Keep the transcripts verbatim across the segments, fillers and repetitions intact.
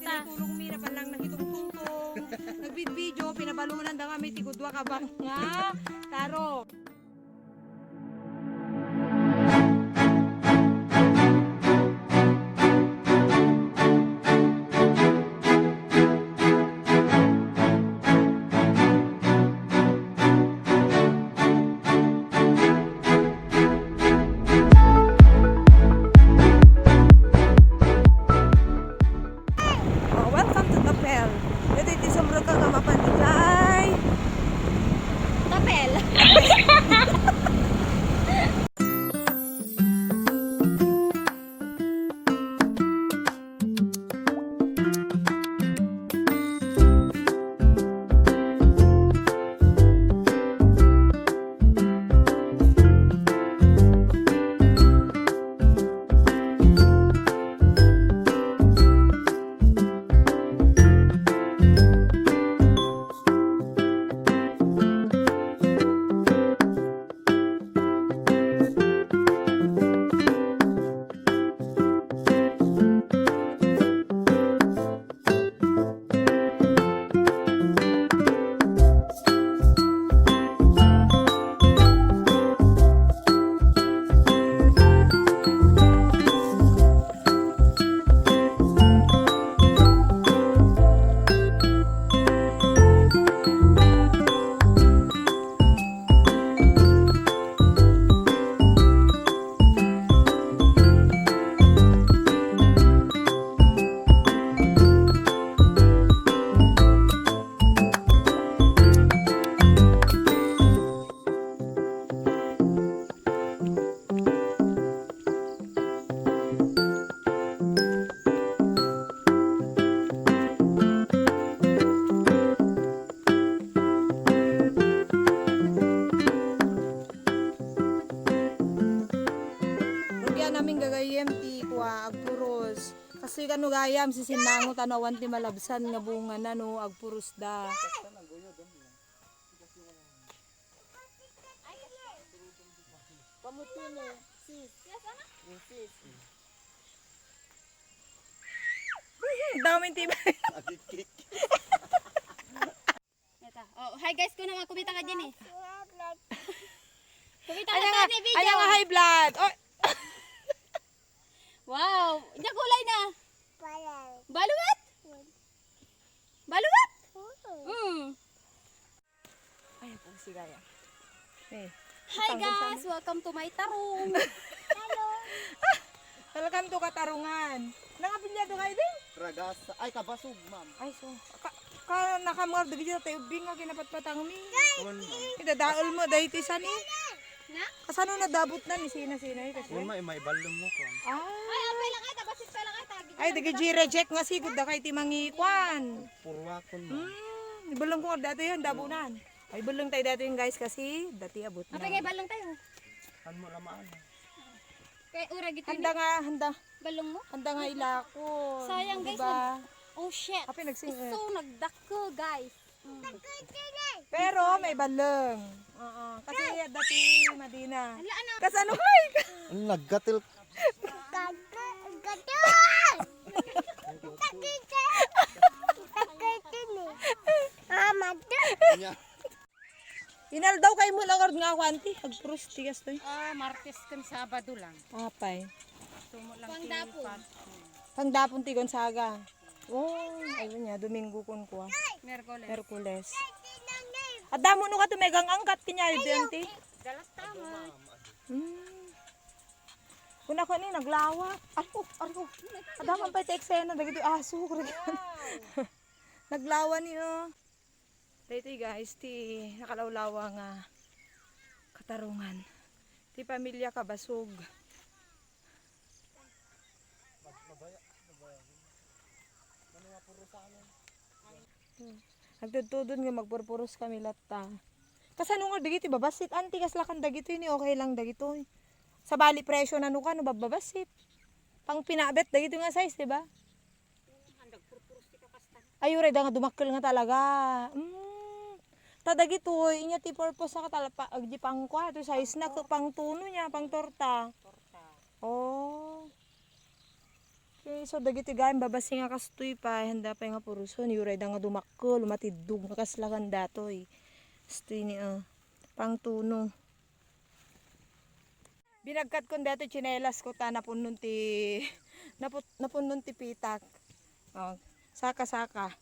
Tulong mi, napan lang nakitungtungtong. Nagbidvideo, pinabalunan da nga may tigudwa ka bang nga. Taro. Oh, welcome to Tapel. Ito iti sumrek ka nga mapan idiay Tapel. Rugian amin gagayyem ti kua, agpuros. Kasi kano gayam, sisinnango, tano awan ti malabsan nga bunga na, no, agpuros da. Pamutin eh, sis. Yes, ano? Yung sis. Dami ti. Agikik. Ito. Oh, hi guys, kuna nga kumita ka dyan eh. Kumita ka dyan eh, video. Ayan nga, high blood. Oh. Wow, nya kulay na. Baluwat? Baluwat? Mm. Ay, po, si Gaya. Eh, hi guys, welcome to my tarong. Welcome to Katarungan. Nangabilyado kayo din? Ragasa. Ay, kabasog, ma'am. Ay, so, ka, ka, nakamar, dagi dyan tayo, bing, nga kinapatpatang mi. Idadaol mo, dahil ti sani. Na? Kasano nadabot na ni Sina, Sina, eh, kasi? Una, eh, maibalong mo, kwan. Ah. Ay, apay lang, ay, tabasit pa lang, ay, tagi. Ay, dagi, G-reject nga, sigod da kay ti mangikwan. Purwakon mo. Hmm, ibalong ko nga dati yun, dabunan. Ay, balong tayo dati yun, guys, kasi dati abot na. Apay nga ibalong tayo. Kan mo lamaan. Kay ura gito. Handa nga, handa. Balong mo? Handa nga ilako. Sayang, guys, diba? Oh, shit. Apay nagsing-, so, nagdakko, guys. Mm. Pero may balong. Oo, kasi dati madina. Ala, ano? Kasano, Mike? Ang naggatil. Gatil! Sakit, eh. Sakit, eh. Mama, to. Anya. Inaldaw kay mo lang nga kwanti, agpurus tigas to eh. Ah, Martes ken Sabado lang. Apay. Tumo lang ti Pangdapon. Pangdapon ti Gonzaga. Oh, ayun niya, Domingo kun kuwa. Merkules. Merkules. Adda mo no ka tumegang angkat kanya, di anti? Dalas tama. Hmm. Kuna ko ni naglawa. Arko, arko. Adda man pa ti eksena, dagiti aso, kurang. Naglawa ni, oh. Daytoy guys, ti nakalawlawa nga Katarungan. Ti pamilya Kabasog. Agtudtudon nga magpurpuros kami latta. Kasano nga dagiti babassit? Anti, kasla kan dagitoy ni okay lang dagitoy. Sabali presyo na no ka no babbabassit. Pang pinabet dagitoy nga size, di ba? Ay, uray da nga dumakkel nga talaga. Mm. Ta dagitoy, inya ti purpose na katala pa, agdi pangkua, to size na, pangtuno niya, pang torta. Torta. Oh. Eh, so dagiti gayam babasi nga kastoy pay, handa pay nga puruson, uray da nga dumakkel, matiddog nga kasla kan datoy. Kastoy ni, ah, pangtuno. Binagkatkon datoy tsinelas ko ta napunnon ti, naput-, napunnon ti pitak. Oh, saka-saka.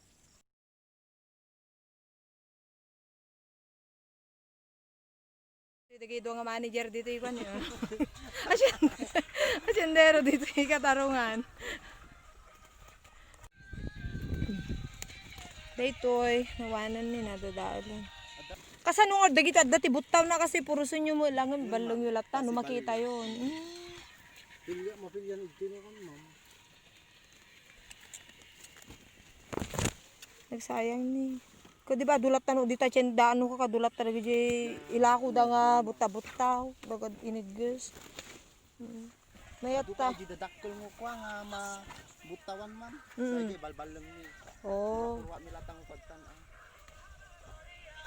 Dagiti dua nga manager ditoy kuan, eh. Asyan-, asyendero ditoy Katarungan. Daytoy, nawanan ni nadadalan. Kasano nga dagiti adda ti buttaw na kasi puruson nyo mo lang, balleng yo latta, no makita yon. Mm. Pilya, mapilyan igtino kan, ma'am. Nagsayang ni. Ko, di ba, dulat tano dita, tienda, ano ka, kadulat talaga di ilako da nga butta-butta, bagad inigges. Mm. Mayat ta. Adu ka di dadakkel mo kwa nga mabuttawan man. Mm. Sa di balballeng ni. Oh. Purwa mi latang padtan, ah.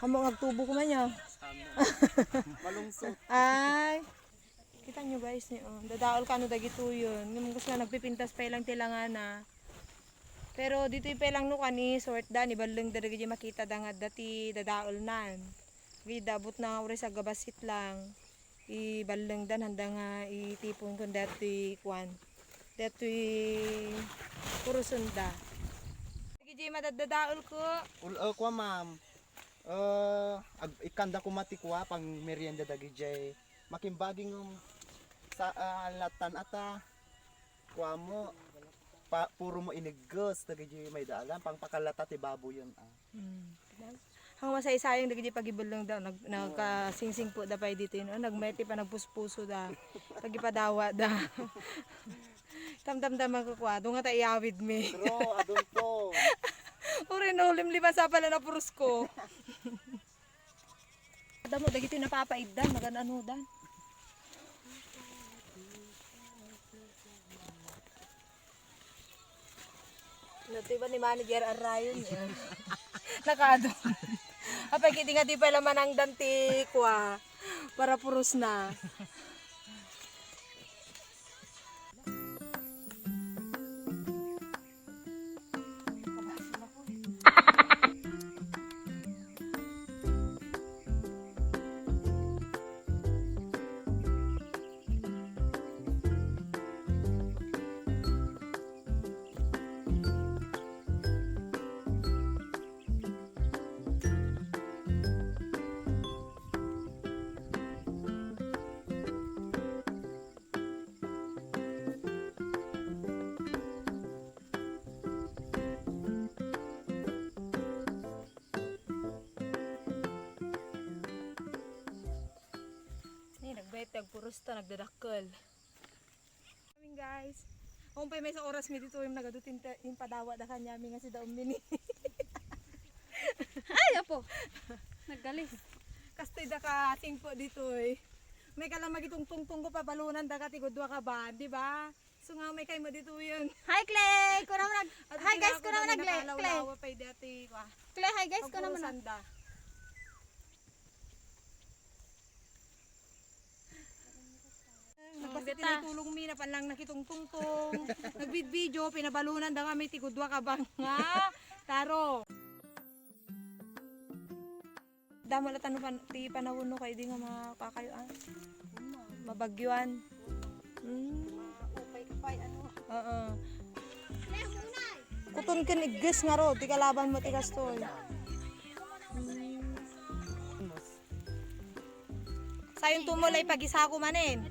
Hamo nga agtubo ko man ya. Hamo. Malungsot. Ay. Kita nyo guys, ni, oh, dadaol kano dagitoyon. Ngem kasla nagpipintas pay lang ti langana. Pero ditoy pay lang no kani, sort da, ni balleng da dagiti makita da nga adda ti dadaol nan. Gida, but na uray sa gabasit lang. I balleng da, handa nga itipon kon datoy kuan. Datoy puruson da. Dagiti madaddadaol ko. Ul-, uh, kwa ma'am. Uh, ag-, ikkanda kuma ti kwa, pang merienda dagiti makimbaging sa, ah, latan ata, kuamo, pa, puro mo inigges dagiti may daalan, pangpakalata ti baboyen, ah. Hmm. Ang masaysayang dagiti pagibelleng da, nag-, nagkasingsingpo da pay ditoy, no? Nagmeti pa, nagpuspuso da, pagipadawa da. Tamtamtaman ko kwa, dunga ta iyawid mi. Pero, adun to. Uray no, limliman sa pala na purus ko. Damo dagiti napapaiddan, magan-anudan. Nato iba ni manager arayon, eh. Nakado. Apay, kiti nga di pala manangdan ti kwa. Para puros na. Ni, nagbayad ti agpuros ta, nagdadakkel. Amin, guys. Awan pay maysa oras mi ditoy, nagadu ti impadawat da kaniami nga si Daon Mini. Ay, apo. Naggalis. Kastoy da ka singko ditoy. May kalamag itong tungtong ko, pabalunan da ka ti gudua ka ban, di ba? So nga, may kaymo ditoy. Hi, Clay! Kuna mo nag-, hi, guys, kuna mo nag-, Clay. Clay, hi, guys, kuna mo na. Nagpasiti na itulong mi, napanlang nakitungtungtong. Nagbidbideo, pinabalunan da kami ti gudua ka banga. Taro. Damo la tano pan-, ti panawon no kay di nga makakayo, ah. Mabagyoan. Mm. Maupay-upay, ano. Oo. Kuton ken igges nga ro, ti kalaban mo ti kastoy. Mm. Sayon tumulay pagisako manen.